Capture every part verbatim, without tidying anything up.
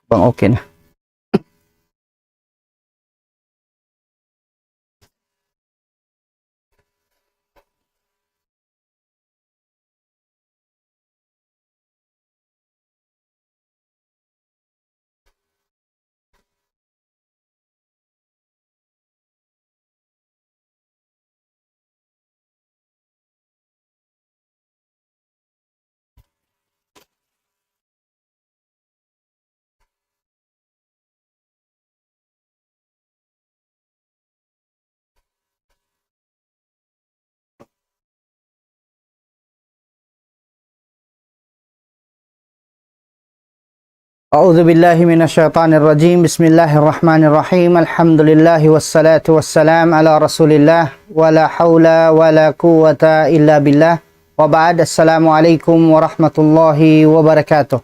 Bang okay na. أعوذ بالله من الشيطان الرجيم. بسم الله الرحمن الرحيم. الحمد لله والصلاة والسلام على رسول الله ولا حول ولا قوة إلا بالله. وبعد. السلام عليكم ورحمة الله وبركاته.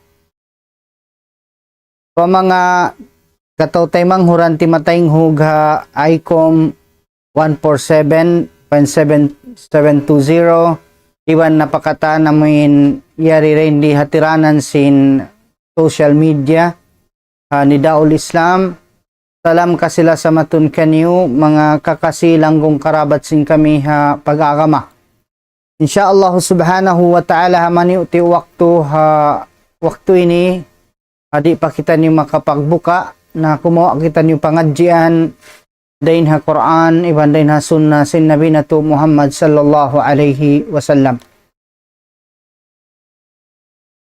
Pa manga kataw-taymanghuran timataynghug ha ICOM one four seven point seven seven two zero, iban na pa katan amuin yari dayn di ha tiranan sin social media, ha, Nidaul Islam. Salam kasilasa matun kaniyu, manga kakasi langgung karabat sin kami ha pag-agama. Insya Allah subhanahu wa ta'ala, ha maniyu ti waktu, ha waktu ini, ha di' pa kitaniyu makapagbuka, na kumawa' kitaniyu pangadjian dayn ha Qur'an, iban dayn ha sunnah sin Nabi natu' Muhammad sallallahu alayhi wasallam.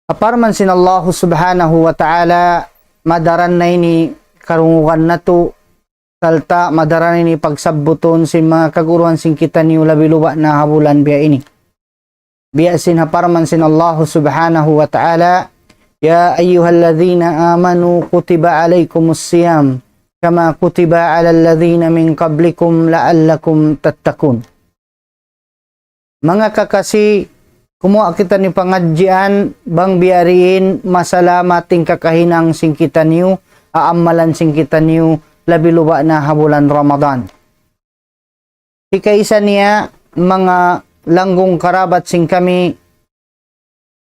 Ha parman sin Allahu subhanahu wa ta'ala, madaran na ini karungugan natu', sarta' madaran ini pagsabbutun sin manga kaguruhan sin kitaniyu labi luba' na ha bulan biya' ini. Biya' sin ha parman sin Allahu subhanahu wa ta'ala, يا أيها الذين آمنوا كتب عليكم الصيام كما كتب على الذين من قبلكم لعلكم تتقون. Manga kakasi, kumuha' kitaniyu pangadjian, bang biya' diin masalamat in kakahinang sin kitaniyu, aamalan sin kitaniyu, labi luba' na ha bulan Ramadan. Hikaisa niya, manga langgung karabat sin kami,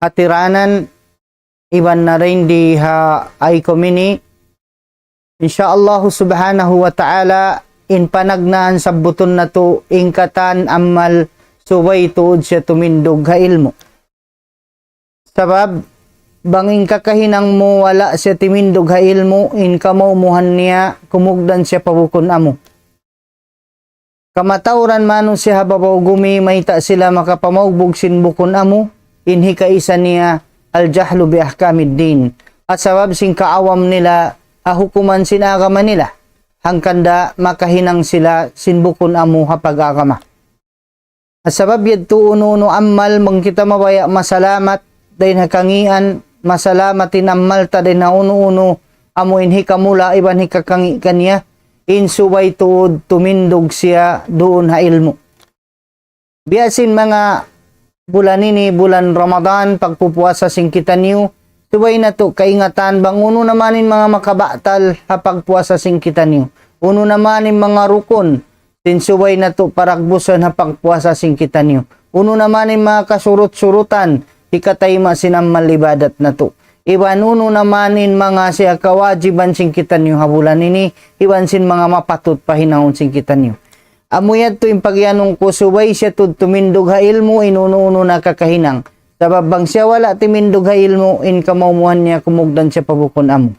ha tiranan, iban na dayn di ha ICOM ini. Insya Allahu subhanahu wa ta'ala, in panagnaan sabbutun natu' in katan amal subay tuud siya tumindug ha ilmu'. Sabab, bang in kakahinang mu wala' siya timindug ha ilmu', in kamaumuhan niya, kumugdan siya pa bukun amu. Kamatauran manusiya' ha babaw gumi, mayta' sila makapamaugbug sin bukun amu, in hikaisa niya, الجهل بأحكام الدين. Ha sabab sin kaawam nila, ha hukuman sin agama nila. Hangkan da makahinang sila sin bukun amu ha pag-agama. Ha sabab yadtu unu-unu amal bang kita mabaya' masalamat dayn ha kangīan, masalamat in amal ta dayn ha unu-unu amu in hikamula' iban hikakangi' kaniya, in subay tuud tumindug siya duun ha ilmu'. Biya' sin manga bulan ini, bulan Ramadan, pagpupuasa sin kitaniyu, subay natu' kaingatan bang unu na man in manga makabatal ha pagpuasa sin kitaniyu. Unu na man in manga rukun, sin subay natu' paragbusan ha pagpuasa sin kitaniyu. Unu na man in manga kasurut-surutan, hikatayma' sin amal ibadat natu'. Iban unu na man in manga siya kawajiban sin kitaniyu ha bulan ini, iban sin manga mapatut pa hinangun sin kitaniyu. Amu yadtu in pagiyanun ku subay siya tuud tumindug ha ilmu' in unu-unu na kakahinang. Sabab bang siya wala' timindug ha ilmu', in kamaumuhan niya kumugdan siya pa bukun amu.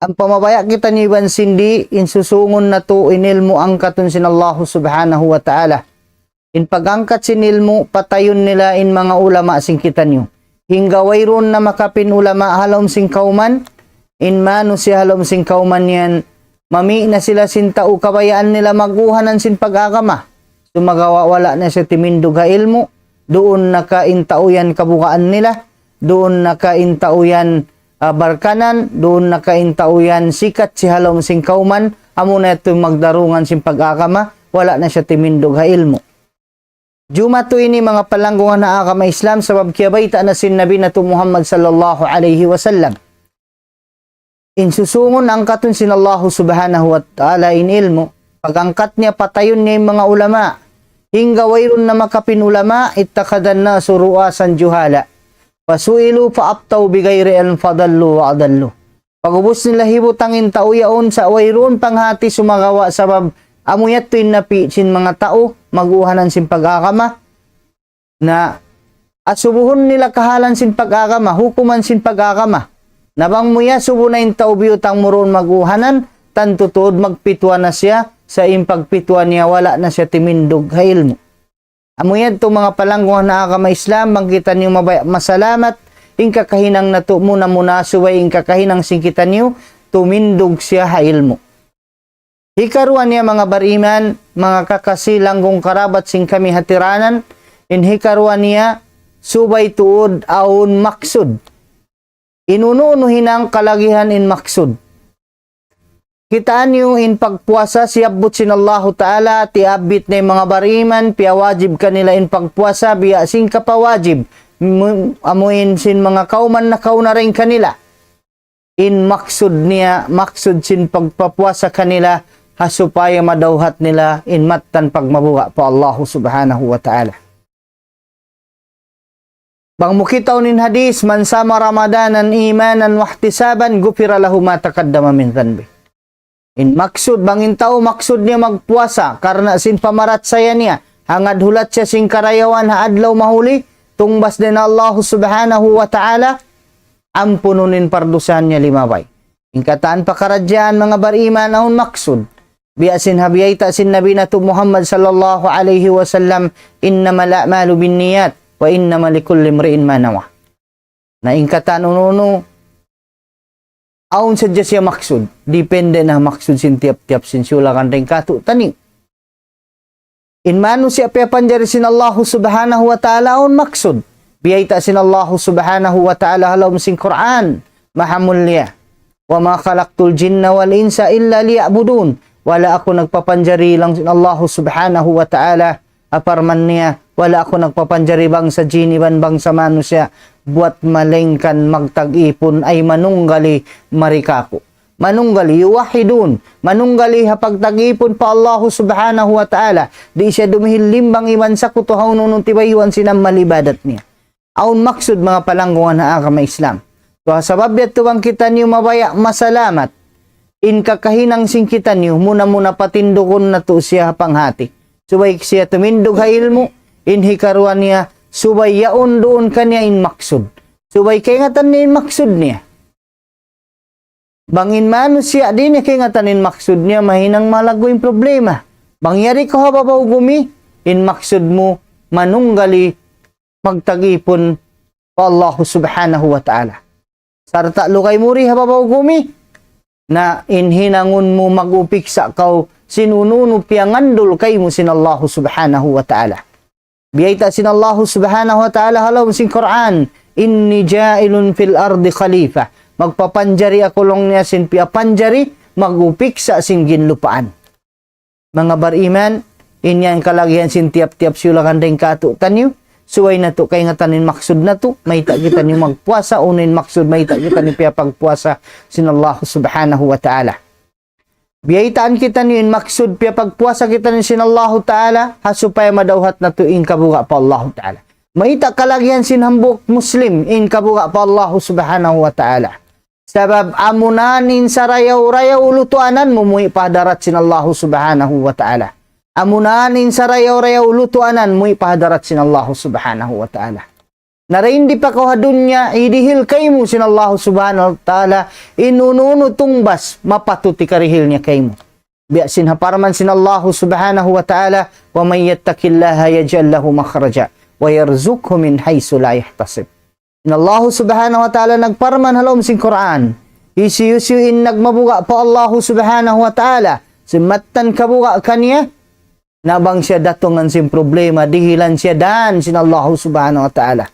Ampa mabaya' kitaniyu iban sin di', in susungun natu' in ilmu' angkatun sin Allahu subhanahu wa ta'ala. In pag-angkat sin ilmu', patayun nila in manga ulama sin kitaniyu. Hangga wayruun na makapin ulama ha lawm sin kawman, in manusiya' ha lawm sin kawman yan, mami' na sila sin tau kabayaan nila magguhanan sin pag-agama. Sumagawa' wala' na siya timindug ha ilmu', duun na ka in tau yan kabugaan nila, duun na ka in tau yan, ah, barkanan, duun na ka in tau yan sikat siya ha lawm sin kawman, amu na yadtu magdarungan sin pag-agama, wala' na siya timindug ha ilmu'. Jumatu ini manga palanggungan ha agama Islam sabab kiyabayta' na sin Nabi natu' Muhammad sallallahu alayhi wasallam. In susungun angkatun sin Allahu subhanahu wa ta'ala in ilmu', pag-angkat niya patayun niya in manga ulama. Hangga wayruun na makapin ulama, اتخذ الناس رؤوسا جهالا فسئلوا فأفتوا بغير علم فضلوا وأضلوا. Pag'ubus nila hibutang in tau yaun sa' wayruun panghati sumagawa' sabab amu yadtu in napi' sin manga tau mag'uhanan sin pag-agama. Na asubuhun nila kahalan sin pag-agama, hukuman sin pag-agama. Na bang mu iyasubu na in tau biyutang mu duun mag'uhanan, tantu tuud magpituwa na siya, sa' in pagpituwa niya wala' na siya timindug ha ilmu'. Amu yadtu manga palanggungan ha agama Islam, bang kitaniyu mabaya' masalamat, in kakahinang natu' muna-muna subay in kakahinang sin kitaniyu, tumindug siya ha ilmu'. Hikaruwa niya manga bariman, manga kakasi langgung karabat sin kami hatiranan, in hikaruwa niya subay tuud awn maksud. In unu-unu hinang kalagihan in maksud. Kitaa niyu in pagpuasa siyabbut sin Allahu Ta'ala, tiyabbit na in manga bariman, piyawajib kanila in pagpuasa, biya' sin kapawajib, mu-, amu in sin manga kawman nakauna dayn kanila. In maksud niya, maksud sin pagpapuasa kanila, ha supaya madawhat nila in mattan pagmabuga' pa Allahu Subhanahu wa Ta'ala. Bang mu kitaun in hadis, من صام رمضان إيمانا واحتسابا غفر له ما تقدم من ذنبه. In maksud, bang in tau maksud niya magpuasa karna' sin pamarachaya niya, hangad hulat siya sin karayawan ha adlaw mahuli, tungbas dayn ha Allahu Subhanahu wa Ta'ala, ampunun in pardusahan niya limabay. In katan pakaradjaan manga bariman awn maksud. Biya' sin ha biyayta' sin Nabi natu' Muhammad sallallahu alayhi wasallam, إنما الأعمال بالنيات وإنما لكل امرئ ما نوى. Na in katan unu-unu, awn sadja siya maksud. Depende na maksud sin tiyap-tiyap sin siyulakan dayn kātu'niyu. In manusiya' piyapanjari sin Allahu Subhanahu wa Ta'ala awn maksud. Biyayta' sin Allahu Subhanahu wa Ta'ala ha lawm sin Qur'an. Maha mulia. وما خلقت الجن والإنس إلا ليعبدون. Wala' aku nagpapanjari laung sin Allahu Subhanahu wa Ta'ala. Ha parman niya, wala' aku nagpapanjari bangsa jin iban bangsa manusiya', buwat malaingkan magtag-ipun ay manunggali mari kāku'. Manunggali, يوحدون. Manunggali ha pagtag-ipun pa Allahu Subhanahu wa Ta'ala. Di' siya dumihil limbang iban sakutu ha unu-unu tibayuan sin amal ibadat niya. Awn maksud manga palanggungan ha agama Islam. So, ha sabab yadtu bang kitaniyu mabaya' masalamat, in kakahinang sin kitaniyu, muna-muna patindugun natu' siya ha panghati. Subay siya tumindug ha ilmu', in hikaruwa niya, subay yaun duun kaniya in maksud. Subay kaingatan niya in maksud niya. Bang in manusiya' di' niya kaingatan in maksud niya, mahinang malaggu' in problema. Bang yari kaw ha babaw gumi, in maksud mu manunggali magtag-ipun pa Allahu Subhanahu wa Ta'ala. Sarta' lugay mu di ha babaw gumi, na in hinangun mu mag-upiksa' kaw sin unu-unu piyangandul kaymu sin Allahu Subhanahu wa Ta'ala. Biyayta' sin Allahu Subhanahu wa Ta'ala ha lawm sin Qur'an, إني جاعل في الأرض خليفة. Magpapanjari aku laung niya sin piyapanjari, mag-upiksa' sin ginlupaan. Manga bariman, in yan kalagihan sin tiyap-tiyap siyulakan dayn kātu'niyu, subay natu' kaingatan in maksud natu', mayta' kitaniyu magpuasa, unu in maksud mayta' kitaniyu piyapagpuasa sin Allahu Subhanahu wa Ta'ala. Biyaytaan kitaniyu in maksud piyapagpuasa kitaniyu sin Allahu Ta'ala, ha supaya madawhat natu' in kabuga' pa Allahu Ta'ala. Mayta' kalagihan sin hambuuk Muslim in kabuga' pa Allahu Subhanahu wa Ta'ala. Sabab amunan in sarayaw-rayaw lutuanan mu muwi' pa hadarat sin Allahu Subhanahu wa Ta'ala. Amunan in sarayaw-rayaw lutuanan muwi' pa hadarat sin Allahu Subhanahu wa Ta'ala. Na dayn di pa kaw ha dunya, hidihil kaymu sin Allahu Subhanahu wa Ta'ala, in unu-unu tungbas, mapatut hikarihil niya kaymu. Biya' sin ha parman sin Allahu Subhanahu wa Ta'ala, ومن يتق الله يجعل له مخرجا ويرزقه من حيث لا يحتسب. In Allahu Subhanahu wa Ta'ala nagparman ha lawm sin Qur'an, hisiyu-siyu in nagmabuga' pa Allahu Subhanahu wa Ta'ala, sin mattan kabuga' kaniya, na bang siya datungan sin problema, dihilan siya dān sin Allahu Subhanahu wa Ta'ala.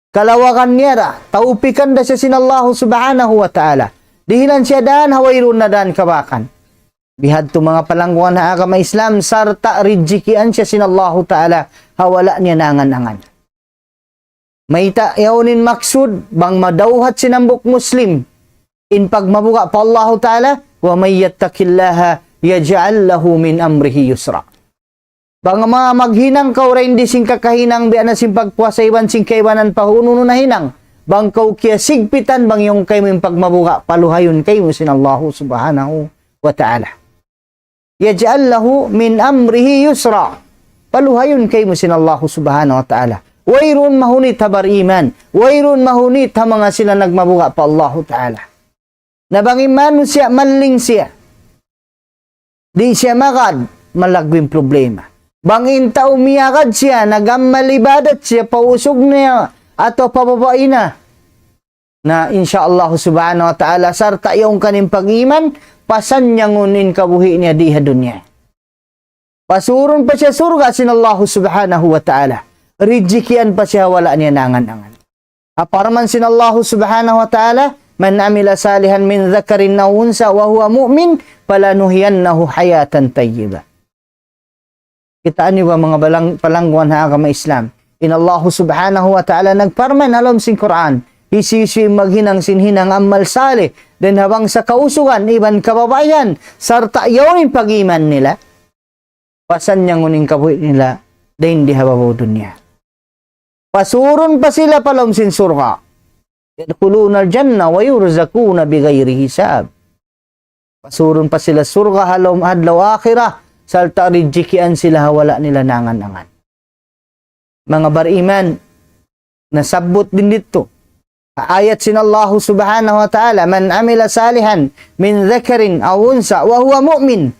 Kalawagan niya da, tawpikan da siya sin Allahu Subhanahu wa Ta'ala. Dihilan siya dān, ha wayruun na dān kabakan. Bihadtu manga palangguan ha agama Islam, sarta' rijikian siya sin Allahu Ta'ala, ha wala' niya naangan-angan. Mayta' yaun in maksud, bang madawhat sin hambuuk Muslim, in pagmabuga' pa Allahu Ta'ala, ومن يتق الله يجعل له من أمره يسرا. Bang ma-, maghinang kaw dayn di sin kakahinang biya' na sin pagpuasa iban sin kaibanan pa unu-unu na hinang. Bang kaw kiyasigpitan, bang yaun kaymu in pagmabuga', paluhayun kaymu sin Allahu Subhanahu wa Ta'ala. يجعل له من أمره يسرا. Paluhayun kaymu sin Allahu Subhanahu wa Ta'ala. Wayruun mahunit ha bariman. Wayruun mahunit ha manga sila nagmabuga' pa Allahu Ta'ala. Na bang in manusiya' malling siya, di' siya magad, malaggu' in problema. Bang in tau miyagad siya, nag-amal ibadat siya, pa usug niya, atawa pa babai na, na, insya Allah Subhanahu wa Ta'ala, sarta' yaun kaniya in pag-iman, pasanyangun in kabuhi' niya di ha dunya. Pasurun pa siya surga' sin Allahu Subhanahu wa Ta'ala. Rijikian pa siya wala' niya naangan-angan. Parman sin Allahu Subhanahu wa Ta'ala, من عمل صالحا من ذكر أو أنثى وهو مؤمن فلنحيينه حياة طيبة. Kitaa niyu ba manga balang-, palangguan ha agama Islam? In Allahu Subhanahu wa Ta'ala nagparman ha lawm sin Qur'an, hisiyu-siyu in maghinang sin hinang amal salih, dayn ha bangsa kausugan, iban kababaihan, sarta' yaun in pag-iman nila, pasanyangun in kabuhi' nila, dayn di ha babaw dunya. Pasurun pa sila pa lawm sin surga'. يدخلون الجنة ويرزقون بغير حساب. Pasurun pa sila surga' ha lawm adlaw akhirat, sarta' rijikian sila ha wala' nila naangan-angan. Manga bariman, nasabbut dayn didtu ha ayat sin Allahu Subhanahu wa Ta'ala, من عمل صالحا من ذكر أو أنثى وهو مؤمن.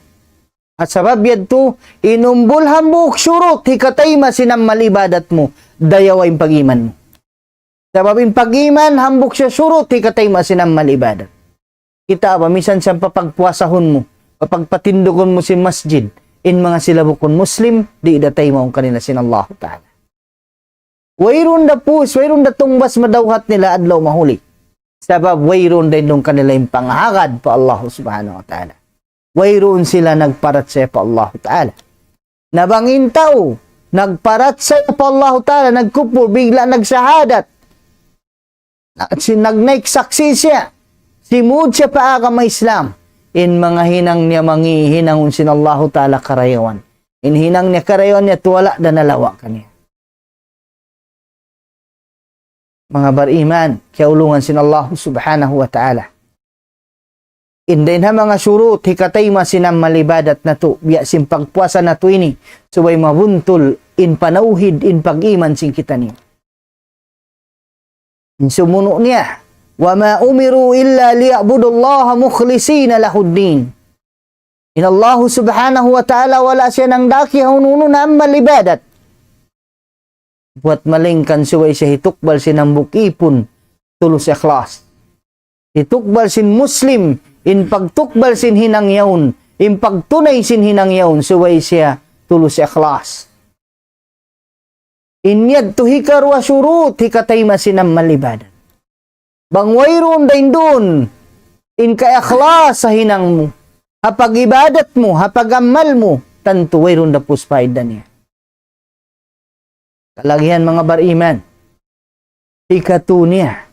Sabab yadtu, in umbul hambuuk shurut hikatayma' sin amal ibadat mu, dayawa in pag-iman mu. Sabab in pag-iman, hambuuk siya shurut hikatayma' sin amal ibadat. Kitaa ba, misan siya papagpuasahun mu, papagpatindugun mu sin masjid, in manga sila bukun Muslim, di' da taymaun kanila sin Allahu Ta'ala. Wayruun da pus, wayruun da tungbas madawhat nila adlaw mahuli. Sabab wayruun da indung kanila in panghagad pa Allahu Subhanahu wa Ta'ala. Wayruun sila nagparachaya pa Allahu Ta'ala. Na bang in tau nagparachaya pa Allahu Ta'ala, nagkupur, bigla nagsahadat, na-, sin-, nagnaik saksi' siya, simud siya pa agama Islam, in manga hinang niya mangī' hinangun sin Allahu Ta'ala karayawan. In hinang niya karayawan niya tuwala' da nalawa' kaniya. Manga bariman, kiyaulungan sin Allahu Subhanahu wa Ta'ala. In dayn ha manga shurut hikatayma' sin amal ibadat natu', biya' sin pagpuasa natu' ini, subay mabuntul in panawhid, in pag-iman sin kitaniyu. In sumunu' niya, وما أمروا إلا ليعبدوا الله مخلصين له الدين. In Allahu Subhanahu wa Ta'ala wala' siya nangdaki ha unu-unu na amal ibadat, buwat malaingkan subay siya hitukbal sin hambuuk īpun tulus ikhlas. Hitukbal sin Muslim, in pagtukbal sin hinang yaun, in pagtunay sin hinang yaun, subay siya tulus ikhlas. In yadtu hikaruwa shurut hikatayma' sin amal ibadat. Bang wayruun dayn duun in kaikhlas ha hinang mu, ha pag-ibadat mu, ha pag-amal mu, tantu wayruun da pus paida niya. Kalagihan manga bariman. Hikatu niya.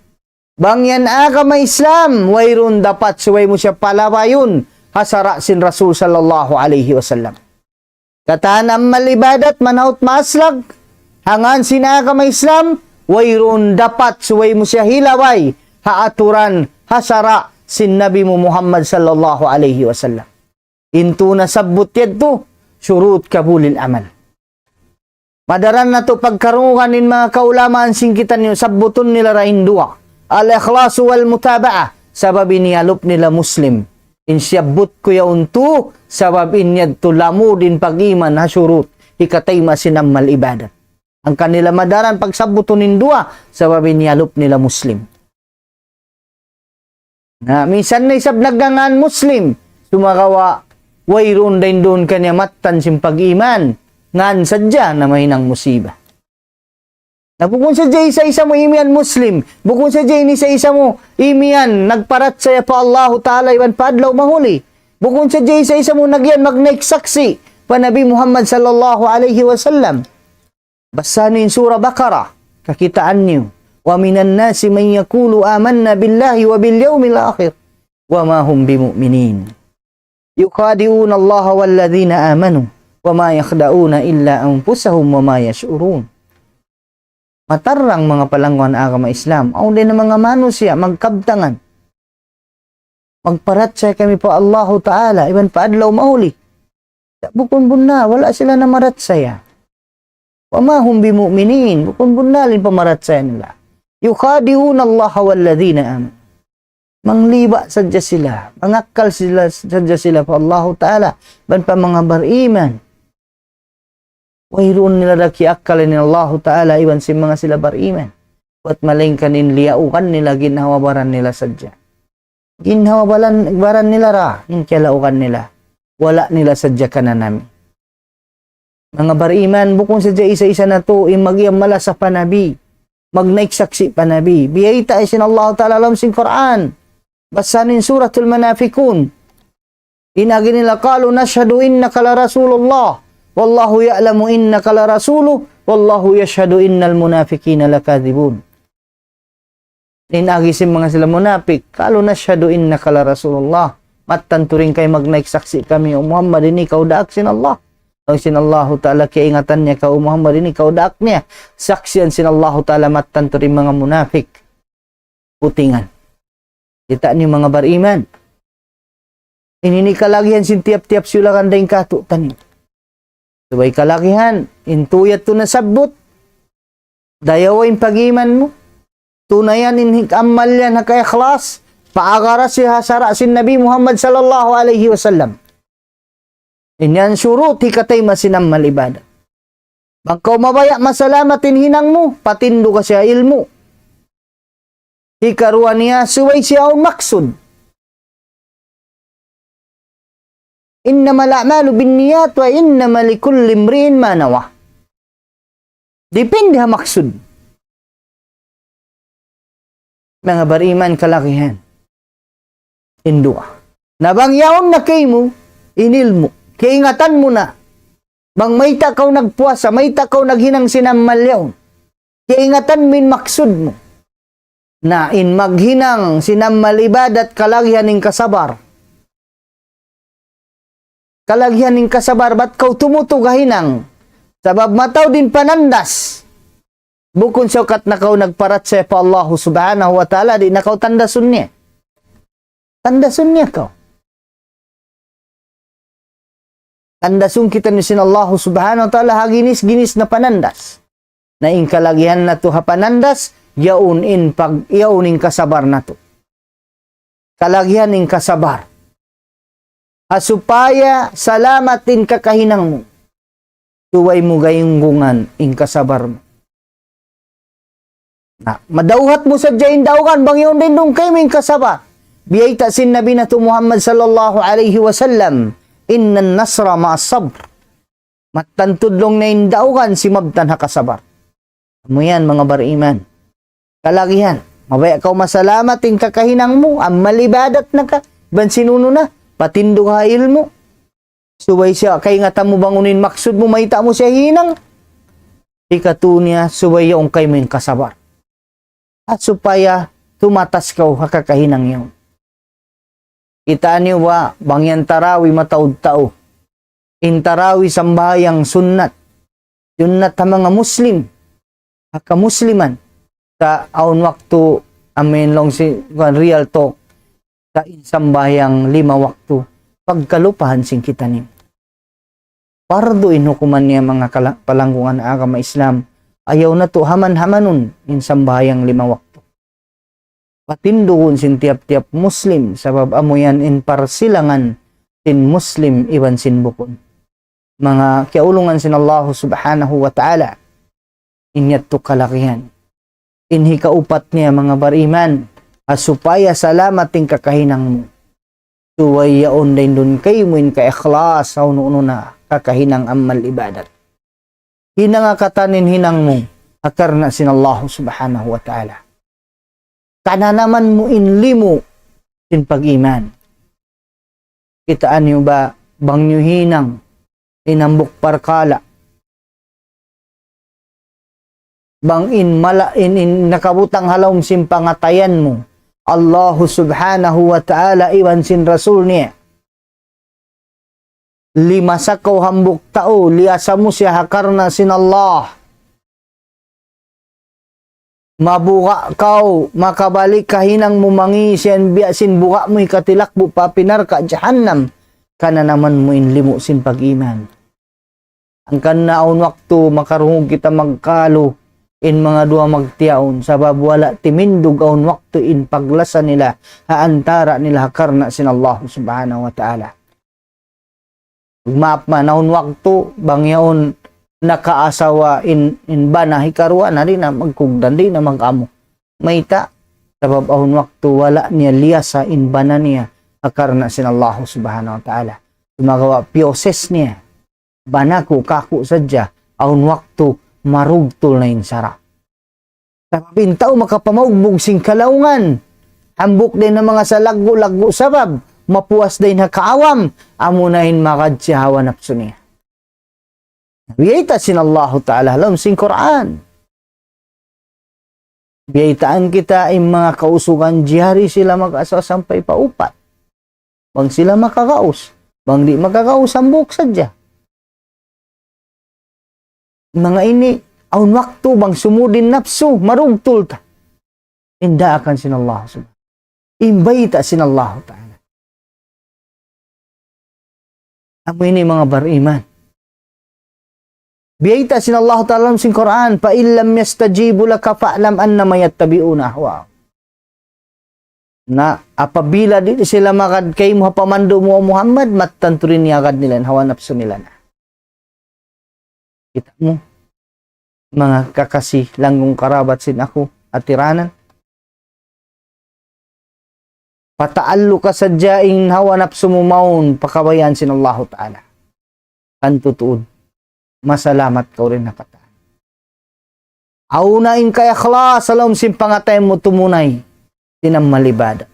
Bang yan agama Islam, wayruun dapat subay mu siya palabayun ha sara' sin Rasul sallallahu alayhi wasallam. Katan amal ibadat manaut maaslag, ha ngan sin agama Islam, wayruun dapat subay mu siya hilabay ha aturan, ha sara' sin Nabi mu Muhammad sallallahu alayhi wasallam. In tū nasabbut yadtu, shurut qabulil amal. Madaran natu' pagkarungugan in manga kaulamaan sin kitaniyu, sabbutun nila ra in duwa. الإخلاص والمتابعة, sabab in iyalup nila Muslim. In siyabbut ku yaun tū, sabab in yadtu lamud in pag-iman ha shurut hikatayma' sin amal ibadat. Hangkan nila madaran pagsabbutun in duwa, sabab in iyalup nila Muslim. Na, minsan na isab nagngangan Muslim, sumagawa' wayruun dayn duun kaniya mattan sin pag-iman, ngan sadja na mahinang musiba. Na bukun sadja isa-isa mu imiyan Muslim, bukun sadja in isa-isa mu imiyan nagparachaya pa Allahu Ta'ala iban pa adlaw mahuli, bukun sadja isa-isa mu nagiyan magnaik saksi' pa Nabi Muhammad sallallahu alayhi wasallam. Basaha niyu in Surah Baqarah, kakitaan niyu. ومن الناس من يقول آمنا بالله وباليوم الآخر وما هم بمؤمنين. يخادعون الله والذين آمنوا وما يخدعون إلا أنفسهم وما يشعرون. Matarrang manga palangguan agama Islam. Awn da in manga manusiya', magkabtangan. Magparachaya kami pa Allahu Ta'ala, iban pa adlaw mahuli. Bukun bunnal, wala' sila namarachaya. وما هم بمؤمنين, bukun bunnal in pamarachaya nila. يخادعون الله والذين آمنوا. Mangliba' sadja sila, mangakkal sila, sadja sila pa Allahu Ta'ala, iban pa manga bariman. Wayruun nila da kiyakkal in Allahu Ta'ala, iban sin manga sila bariman. Buat malaingkan in liyaugan nila, ginhawa-baran nila sadja. Ginhawa-baran, baran nila ra, in kiyalaugan nila. Wala' nila sadja kananami. Manga bariman, bukun sadja isa-isa natu', in mag-iyan malasa pa Nabi. Magnaik saksi' pa Nabi. Biyayta' sin Allahu Ta'ala ha lawm sin Qur'an. Basahan in Suratul Munafiqun. In agi nila, قالوا نشهد إنك لرسول الله والله يعلم إنك لرسوله والله يشهد إن المنافقين لكاذبون. In agi sin manga sila munapik, قالوا نشهد إنك لرسول الله. Mattan tuud in kay magnaik saksi' kami, O Muhammad, in ikaw daak sin Allah. Laung sin Allahu Ta'ala, kiyaingatan niya kaw, O Muhammad, in ikaw daak niya. Saksian sin Allahu Ta'ala, mattan tuud in manga munapik. Putingan. Kita' niyu manga bariman. Ini in kalagihan sin tiyap-tiyap siyulakan dayn kātu'niyu. Subay kalagihan, in tuyat tu nasabbut, dayawa in pag-iman mu, tunayan in hik-, amal yan ha kaikhlas, paagara siya ha sara' sin Nabi Muhammad sallallahu alayhi wasallam. In yan shurut hikatayma' sin amal ibadat. Bang kaw mabaya' masalamat in hinang mu, patinduga siya ilmu'. Hikaruwa niya, subay siya awn maksud. إنما الأعمال بالنيات وإنما لكل امرئ ما نوى. Depende ha maksud. Manga bariman kalagihan. In duwa. Na bang yaun na kaymu, in ilmu'. Kaingatan mu na. Bang mayta' kaw nagpuasa, mayta' kaw naghinang sin amal yaun. Kaingatan mu in maksud mu. Na in maghinang sin amal ibadat kalagihan in kasabar. Kalagihan in kasabar, bat kaw tumutug ha hinang. Sabab mataud in panandas. Bukun sawkat na kaw nagparachaya pa Allahu Subhanahu wa Ta'ala, di' na kaw tandasun niya. Tandasun niya kaw. Tandasun kitaniyu sin Allahu Subhanahu wa Ta'ala ha ginis-ginis na panandas. Na in kalagihan natu' ha panandas, yaun in pag-, yaun in kasabar natu'. Kalagihan in kasabar. Ha supaya salamat in kakahinang mu. Subay mu gayunggungan in kasabar mu. Na, madawhat mu sadja in daugan bang yaun dayn duun kaymu in kasabar. Biyayta' sin Nabi natu' Muhammad sallallahu alayhi wasallam, إن النصر مع الصبر. Mattan tuud laung niya in daugan simabtan ha kasabar. Amu yan, manga bariman. Kalagihan, mabaya' kaw masalamat in kakahinang mu, amal ibadat na ka, iban sin unu na, patindug ha ilmu'. Subay siya, kaingatan mu bang unu in maksud mu, mayta' mu siya hinang. Hikatu niya, subay yaun kaymu in kasabar. Ha supaya tumatas kaw ha kakahinang yaun. Kitaa niyu ba, bang yan tarawi mataud tau. In tarawi sambahayang sunnat. Sunnat ha manga Muslim. Ha kamusliman. Sa' awn waktu amin laung sin, kuwan, real talk. Sa' in sambahayang lima waktu. Pagkalupahan sin kitaniyu. Pardu in hukuman niya manga kala-, palanggungan agama Islam. Ayaw natu' haman-hamanun in sambahayang lima waktu. Patindugun sin tiyap-tiyap Muslim, sabab amu yan in parsilangan sin Muslim iban sin bukun. Manga kiyaulungan sin Allahu Subhanahu wa Ta'ala. In yadtu kalagihan. In hikaupat niya manga bariman, ha supaya salamat in kakahinang mu. Subay yaun dayn duun kaymu in kaikhlas, ha unu-unu na kakahinang amal ibadat. Hinanga katan in hinang mu, ha karna' sin Allahu Subhanahu wa Ta'ala. Kananaman mu in limu sin pag-iman. Kitaa niyu ba, bang niyu hinang, in hambuuk parkala'. Bang in mala-, in, in nakabutang ha lawm sin pangatayan mu, Allahu Subhanahu wa Ta'ala iban sin Rasul niya. Limasa kaw hambuuk tau, liyasa mu siya ha karna' sin Allah. Mabuga' kaw, makabalik ka hinang mu mangi' siyan biya' sin buga' mu hikatilakbu' pa api narka' jahannam, kananaman mu in limu' sin pag-iman. Hangkan na awn waktu makarungug kita magkalu in manga duwa magtiyaun, sabab wala' timindug awn waktu in paglasa nila, ha antara' nila ha karna' sin Allah Subhanahu wa Ta'ala. Maap man, awn waktu, bang yaun nakaasawa in, in bana hikaruwa, na di' na magkugdan, di' na mag-amu. Mayta', sabab awn waktu wala' niya liyasa in bana niya, ha karna' sin Allah Subhanahu wa Ta'ala. Sumagawa' piyoses niya, bana ku, kaku' sadja, awn waktu marugtul na in sara'. Sabab in tau makapamaugbug sin kalaungan, hambuuk dayn ha manga salaggu'-laggu' sabab, mapuas dayn ha kaawam, amuna in magad siya hawa napsu niya. Biyayta' sin Allahu Ta'ala ha lawm sin Qur'an. Biyaytaan kita in manga kausugan jari sila mag-asawa sampay pa upat. Bang sila makagaus, bang di' makagaus, hambuuk sadja. Manga ini, awn waktu bang sumud in napsu, marugtul ta. In daakan sin Allah Subhanahu. In bayta' sin Allah Ta'ala. Amu ini manga bariman. Biyayta' sin Allah Ta'ala sin Qur'an, فإن لم يستجيبوا لك فاعلم أنما يتبعون أهواءهم. Na apabila di' sila magad kaymu ha pamandu' mu, O Muhammad, mattan tuud in iyagad nila in hawa napsu nila na. Kita' mu, manga kakasi, langgung karabat sin aku, atiranan. Pataallu ka sadja in hawa napsu mu mawn pa kabayaan sin Allahu Ta'ala. Tantu tuud, masalamat kaw dayn ha katan. Awn na in kaikhlas ha lawm sin pangatayan mu tumunay sin amal ibadat.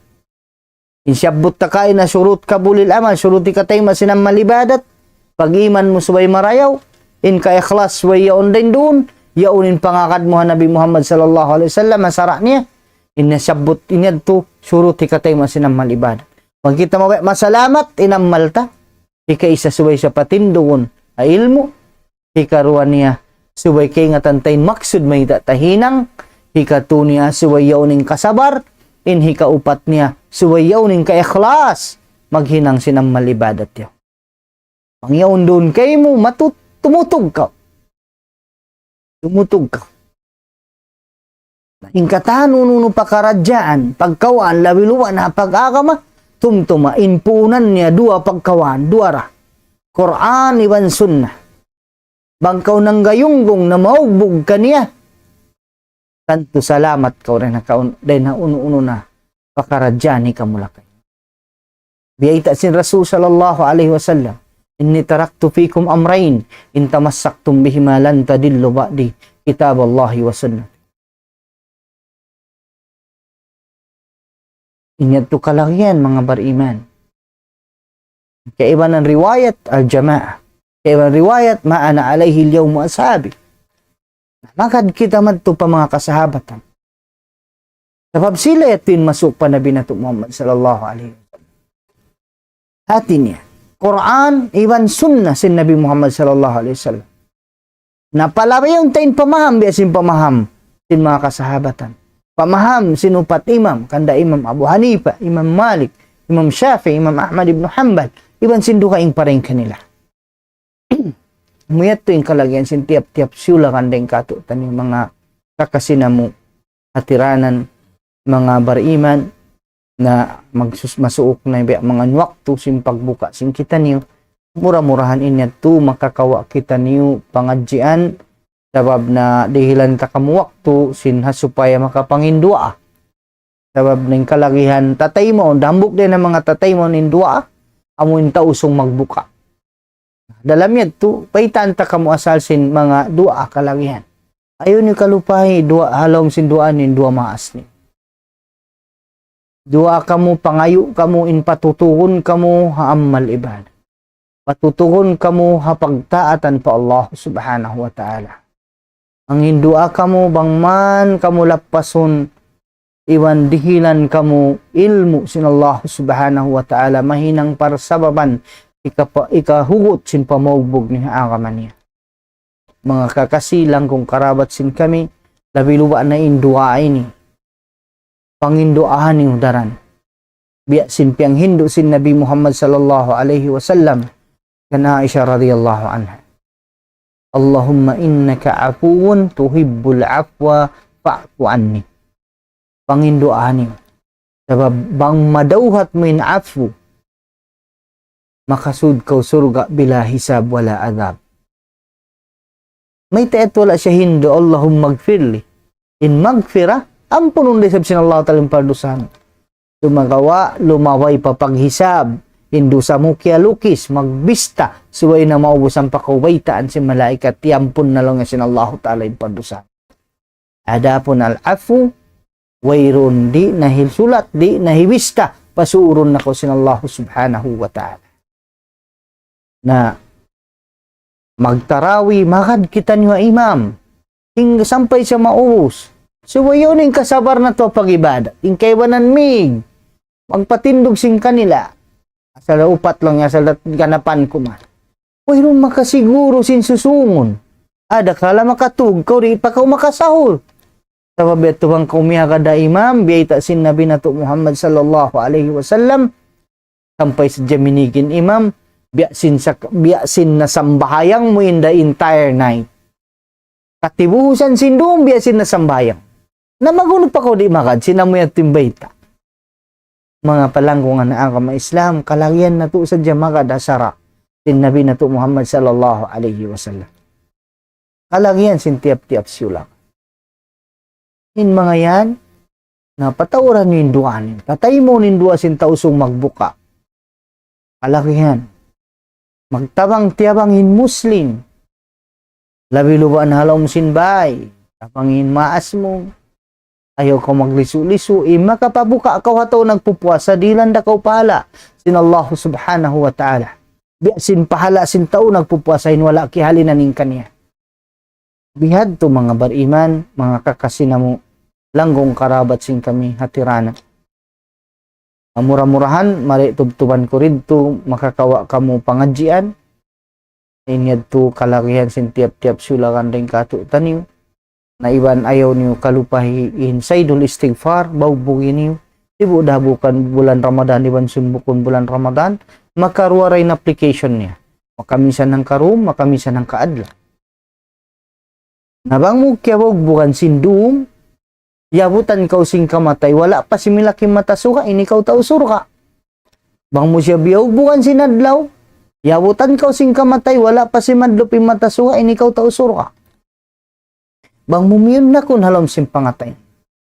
In siyabbut ta kaina shurut qabulil amal, shurut hikatayma' sin amal ibadat, pag-iman mu subay marayaw, in kaikhlas subay yaun dayn duun, yaun in pangagad mu ha Nabi Muhammad sallallahu alayhi wasallam, ha sara' niya, in siyabbut ini yadtu shurut hikatayma' sin amal ibadat. Bang kita mabaya' masalamat in amal ta, hikaisa subay siya patindugun ha ilmu', hikaruwa niya subay kaingatan ta in maksud mayta' ta hinang, hikatu niya subay yaun in kasabar, in hikaupat niya subay yaun in kaikhlas maghinang sin amal ibadat yaun. Bang yaun duun kaymu, matut-, tumutug kaw. Tumutug kaw. In katan unu-unu pakaradjaan, pagkawaan, labi-labi na pag-agama, tumtuma, in puunan niya duwa pagkawaan, duwa ra. Qur'an iban sunnah. Bang kaw nanggayunggung na maugbug kaniya, tantu salamat kaw dayn ha kaun-, dayn ha unu-unu na pakaradjaan hi kamu lakay. Biyayta' sin Rasul sallallahu alayhi wasallam, إني تركت فيكم أمرين إن تمسكتم بهما لن تضلوا بعدي كتاب الله وسنتي. Ini yadtu kalagihan manga bariman. Kaibanan riwayat al-jamaah. Kaibanan riwayat ما أنا عليه اليوم وأصحابي. Magad kita madtu pa manga kasahabatan. Sabab sila yadtu in masuuk pa Nabi natu' Muhammad sallallahu alayhi wasallam. Hati niya, Qur'an iban sunnah sin Nabi Muhammad sallallahu alayhi wasallam. Na palabayun ta in pamaham, biya' sin pamaham sin manga kasahabatan. Pamaham sin upat imam, kanda Imam Abu Hanifa, Imam Malik, Imam Shafi'i, Imam Ahmad ibn Hanbal, iban sin dugaing pa dayn kanila. Amu yadtu in kalagihan sin tiyap-tiyap siyulakan dayn kātu'niyu manga kakasi namu' atiranan, manga bariman, na magsus-, masuuk na biya' manga waktu sin pagbuka sin kitaniyu. Mura-murahan in yadtu makakawa' kitaniyu pangadjian, sabab na dihilan ta kamu waktu sin ha supaya makapanginduwaa. Sabab na in kalagihan tataymaun, hambuuk dayn ha manga tataymaun in duwaa, amu in tausung magbuka. Dalam yadtu, paitan ta kamu asal sin manga duwaa kalagihan. Ayaw niyu kalupahi duwaa, ha lawm sin duwaa niyu in duwaa maas niyu. Duwaa kamu, pangayu' kamu, in patutugun kamu ha amal ibadat. Patutugun kamu ha pagtaatan pa Allah Subhanahu wa Ta'ala. Mangin duwaa kamu bang man kamu lappasun iban dihilan kamu ilmu' sin Allah Subhanahu wa Ta'ala mahinang parsababan ikapa-, ikahugut sin pamaugbug niya ha agama niya. Manga kakasi, langgung karabat sin kami, Labi luba na in duwaa ini. Panginduwaahan niyu daran. Biya' sin piyanghindu' sin Nabi Muhammad sallallahu alayhi wasallam kan Aisha radiyallahu anha. اللهم إنك عفو تحب العفو فاعف عني. Panginduwaahan niyu. Sabab bang madawhat mu in afu, makasud kaw surga' bila hisab wala adhab. Mayta' yadtu wala' siya hindu', اللهم اغفر لي. In maghfirah, ampunun da isab sin Allah Ta'ala in pardusahan. Sumagawa', lumabay pa paghisab. In dusa mu kiyalukis, magbista, subay na maubus ampa kaw baytaan sin malaikat, tiyampun na laung sin Allah Ta'ala in pardusahan. Adapun al-afu, wayruun di' na hisulat, di' na hibista, pasuurun na kaw sin Allah Subhanahu wa Ta'ala. Na, magtarawi, magad kitaniyu ha imam. Hangga sampay siya maubus. Subay yaun in kasabar natu' pag-ibadat. In kaibanan mig, magpatindug sin kanila. Asal upat laung niya, asal dat ganapan ku man. Wayruun makasiguru sin susungun. Ada kala makatug kaw, di' pa kaw makasahur. Sabab yadtu bang kaw miyagad ha imam, biyayta' sin Nabi natu' Muhammad sallallahu alayhi wasallam, sampay sadja minīg in imam, biya' sin sa-, biya' sin nasambahayang mu in the entire night. Katibusan sin dum, biya' sin nasambahayang. Na magunu pa kaw di' magad, sin amu yadtu in bayta'. Manga palanggungan ha agama Islam, kalagihan natu' sadja magad ha sara' sin Nabi natu' Muhammad sallallahu alayhi wasallam. Kalagihan sin tiyap-tiyap siyulang. In manga yan, na patauran niyu in duwaa niyu. Pataymaun in duwaa sin Tausug magbuka. Kalagihan. Magtabang-tiyabang in Muslim. Labi luba na ha lawm sin bāy. Tabang in maas mu. Ayaw kaw maglisu-lisu. In makapabuka kaw ha tau nagpupuasa, dihilan da kaw pahala sin Allah Subhanahu wa Ta'ala. Biya' sin pahala sin tau nagpupuasa in wala' kiyahalinan in kaniya. Bihadtu manga bariman, manga kakasi namu', langgung karabat sin kami ha Tirana. Mura-murahan, mari tubtuban ku didtu, makakawa' kamu pangadjian. In yadtu kalagihan sin tiyap-tiyap siyulakan dayn kātu'niyu. Na iban ayaw niyu kalupahi in Saydul Istighfar, baubugi niyu. Sibu' da bukan bulan Ramadan, iban sun bukun bulan Ramadan, makaruwa da in application niya. Makaminsan hangkarum, makaminsan hangkaadlaw. Na bang mu kiyabaugbugan sin dum, yabutan kaw sin kamatay, wala' pa similak in mata suga', ini kaw tau surga'. Bang mu siya biyaugbugan sin adlaw, yabutan kaw sin kamatay, wala' pa simadlup in mata suga', ini kaw tau surga'. Bang mu miyun nakun ha lawm sin pangatayan.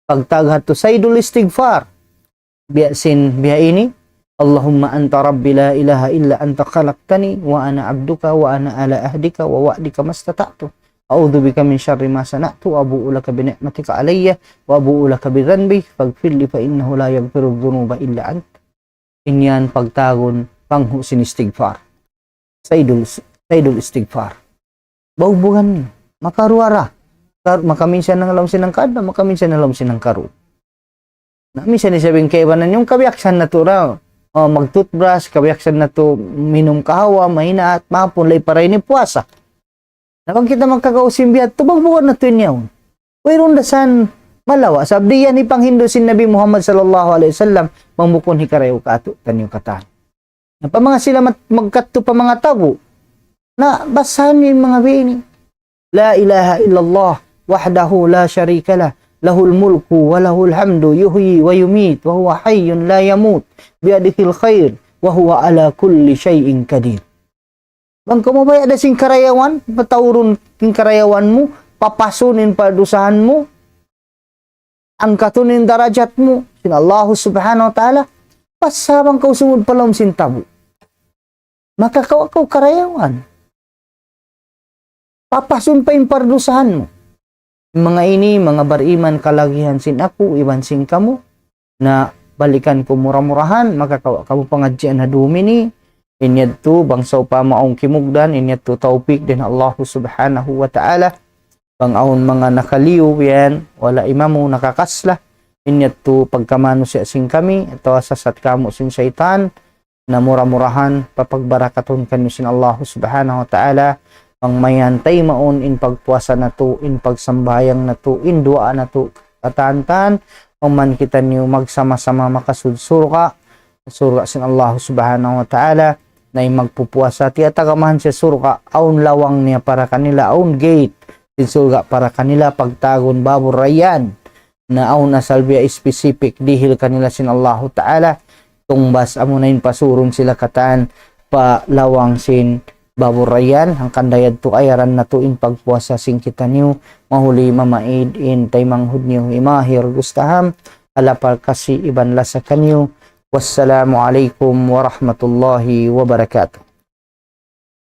Pagtawag ha Saydul Istighfar. Biya' sin, biya' ini. اللهم أنت ربي لا إله إلا أنت خلقتني وأنا عبدك وأنا على عهدك ووعدك ما استطعت أعوذ بك من شر ما صنعت أبوء لك بنعمتك علي وأبوء لك بذنبي فاغفر لي فإنه لا يغفر الذنوب إلا أنت. In yan pagtawagun panghu' sin istighfar. Saydul, Saydul Istighfar. Baubugan niyu. Makaruwa ra. Kar-, makaminsan na ha lawm sin hangkaadlaw, makaminsan na ha lawm sin hangkarum. Na minsan isab in kaibanan niyu, kabiyaksahan natu' ra, uh, mag-toothbrush, kabiyaksahan natu' minum kahawa, mahinaat, mahapun, labi pa dayn ha puasa. Na bang kita magkakausin biya' tu, baubugan natu' in yaun. Wayruun da san malawa'. Sabab di' yan hipanghindu' sin Nabi Muhammad sallallahu alayhi wasallam, bang bukun hikarayaw kātu'niyu katan. Na pa manga sila mat-, magkadtu pa manga tabu'. Na basahan niyu in manga biya' ini. لا إله إلا الله وحده لا شريك له، له الملك وله الحمد يحيي ويميت وهو حي لا يموت بيده الخير وهو على كل شيء قدير. Bang kamu baya' da sin karayawan, pataurun in karayawan mu, papasun in pardusahan mu, angkatun in darajat mu sin Allah Subhanahu wa Ta'ala, pasal bang kaw sumud pa lawm sin tabu'. Makakawa' kaw karayawan. Papasun pa in pardusahan mu. Manga ini, manga bariman kalagihan sin aku, iban sin kamu, na balikan ku mura-murahan, makakawa' kamu pangadjian ha dum ini, in yadtu, bang sawpama awn kimugdan, in yadtu tawpik dayn ha Allah Subhanahu wa Ta'ala, bang awn manga nakaliyu yan, wala' imamu nakakasla, in yadtu pagkamanusiya' sin kami, atawa sasat kamu sin saytan, na mura-murahan papagbarakatun kaniyu sin Allah Subhanahu wa Ta'ala, Bang mayan taymaun in pagpuasa natu', in pagsambahayang natu', in duwaa natu', katantan, bang man kitaniyu magsama-sama makasud surga', surga' sin Allah Subhanahu wa Ta'ala, na in magpupuasa, tiyatagamahan siya surga', awn lawang niya para kanila, awn gate sin surga' para kanila, pagtawagun Babur Rayyan, na awn asal biya' specific dihil kanila sin Allahu Ta'ala, tungbas amuna in pasurun sila katan pa lawang sin Babur Rayyan, hangkan da yadtu ayaran natu' in pagpuasa sin kitaniyu, mahuli mamaid in taymanghud niyu hi Mahir Gustaham, ha lapal kasi iban lasa kaniyu. Wassalamu alaykum warahmatullahi wabarakatuh.